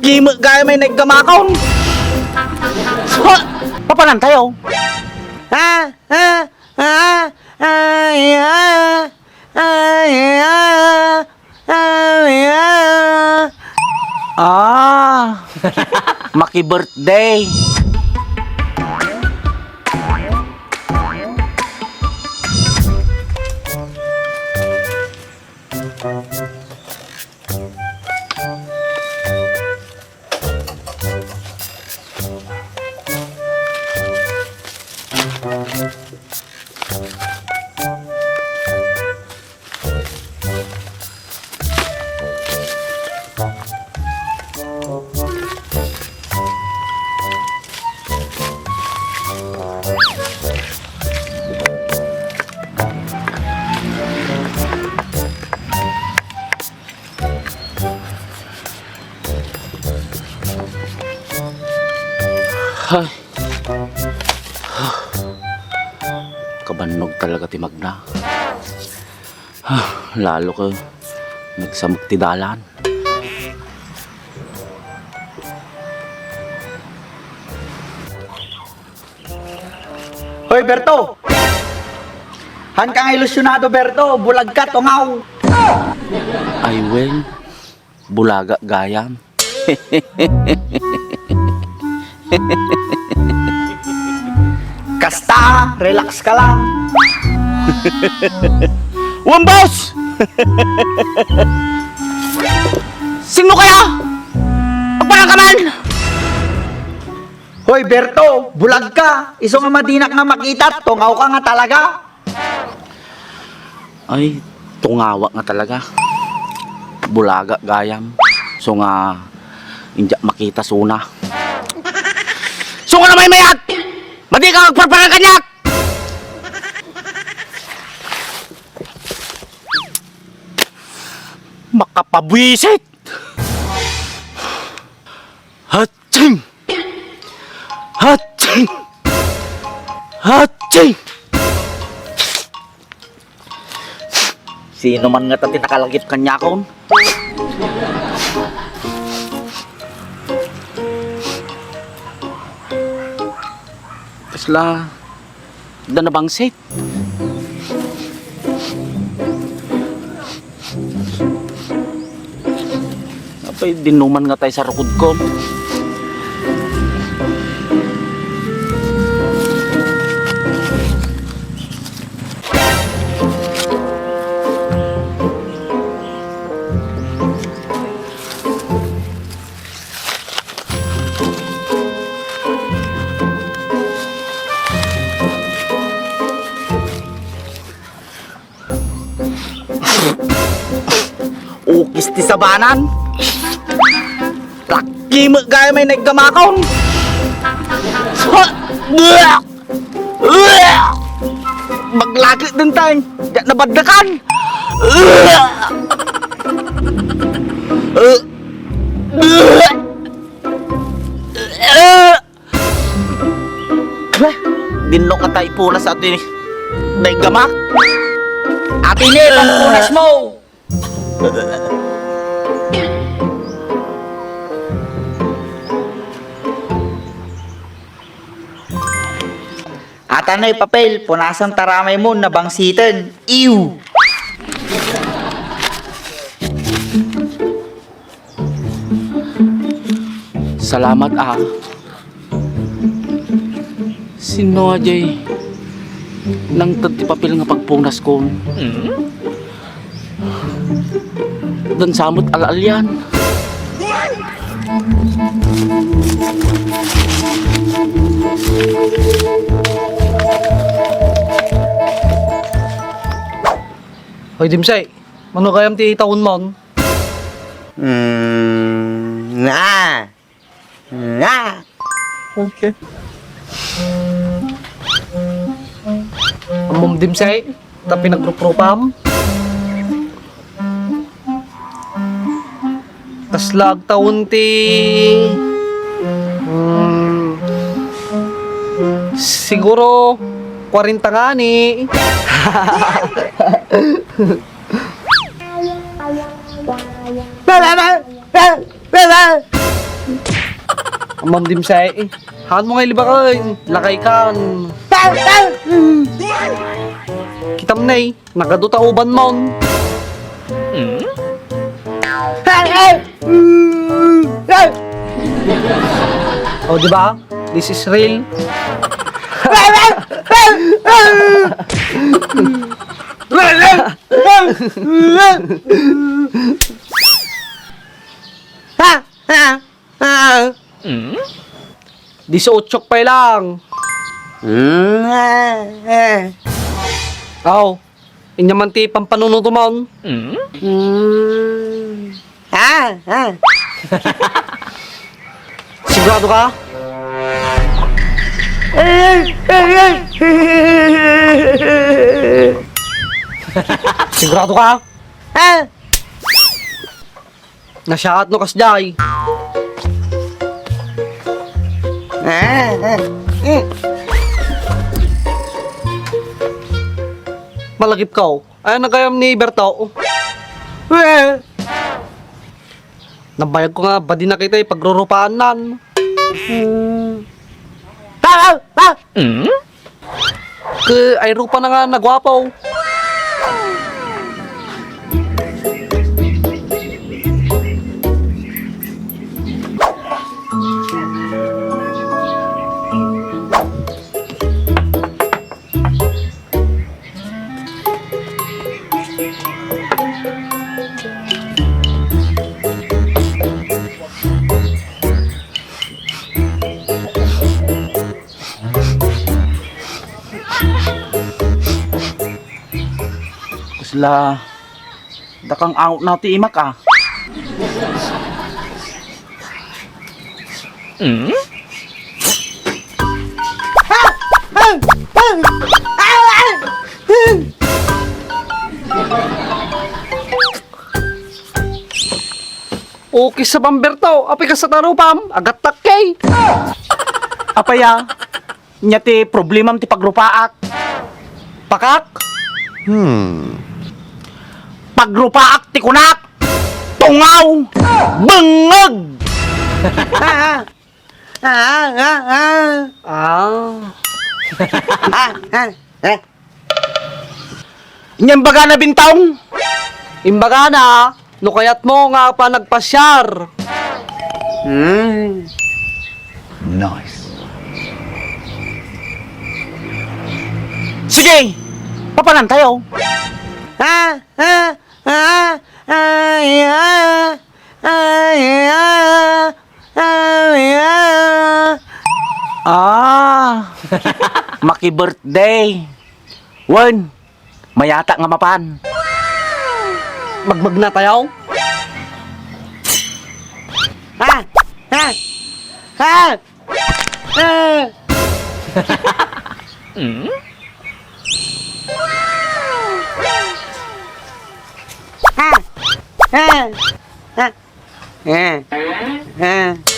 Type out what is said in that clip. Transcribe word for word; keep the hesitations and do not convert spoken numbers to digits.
Lakimek gayam ay naiggamakon. Ha? Papanantayo? Ha? Ha? Ha? Ay, ah. Ay, ah. Ay, ah. Ah. Maki-birthday. Ay. Kabannog talaga ti magna. Lalo ko nagsamek ti dalan. Hoy, Berto! Haanka nga ilusionado, Berto. Bulagka, tungaw. Ay, wen. Bulagak gayam. Kasta, relax ka lang. Wen, boss! Sino kaya? Agparang ka man! Hoy, Berto, bulag ka. Isu nga madinak nga makita, tungaw ka nga talaga. Ay, tungawak nga talaga. Bulagak gayam. So nga, indiak makita suna. So nga namaymayat! Madi ka agparparang kaniak! Makapabwisit! Hatching! Hatching! Hatching! Sino man ngata ti nakalagip kaniakon? Kasla, adda nabangsit. Apay, dinuman ngata ti sarukodko. Ukis ti sabanan. Lakimek gayam ay naiggamakon. Ha! Bleh! Bleh! Maglaki dintay. Diak nabaddakan. Bleh! Bleh! Bah, dinno ngata ti punas a ti naiggamak. Ati ne, pampunasmo! Ata ne ti papel, punasan ta ramay mo, nabangsiten. Ew! Salamat, a. Sino a diay nangted ti papel nga pagpunaskon? Hmm? Dansa met al-alian. Hoy, Dimsay, mano gayam ti tawenmon? Mm, nga. Nga. Okay. Ammom, Dimsay, ta pinagruprupam. Kasla agtawen ti, mm, siguro, kwarenta ngani. Baba! Baba! Baba! Ma'am Dimsay, eh. Haan mo nga ilibakan, lakay kan. Kitam na eh, nagadu ta uban mon. O, di ba? This is real. Ha? Ha? Ah. Dieciocho pay lang. Mm, ah, ah. Aw, inya man ti pampanunutom. Mm. Ah, ah. Sigurado ka? Sigurado ka? Ah. Nasyaat no kasdiay. Ah, ah, eh. Malagipkaw. Ay, nagayam ni Berto. Eh. Nabayag ko nga, badi na kita, eh, pagrurupaannan. Hmm. Ah, ah, ah! Ket ay rupa na nga naguapo. Kusla, dakang awot na ti imak, ah. Hmm? Okay sa bamberto, apay kasta ta rupam, agattak kay. Apay a, nia ti problemam ti pagrupaak. Pakak? Hmm. Pagrupaak ti kunak. Tungaw. Bengngeg. Ah, ah, ah, ah. Ah. Ah, ah, eh. Nia imbagana, Bintong? Imbagana, no kayatmo nga apan agpasiar. Hmm. Nice. Sige, papanantayo. Ah, ah, ah, ay, ah, ay, ah, ay, ah. Ah, maki-birthday. Wen, mayata nga mapan. Magmagnatayaw? Ha? Ha? Ha? Ah! Hmm? Ha? Ha? Ha? Ha? Ha?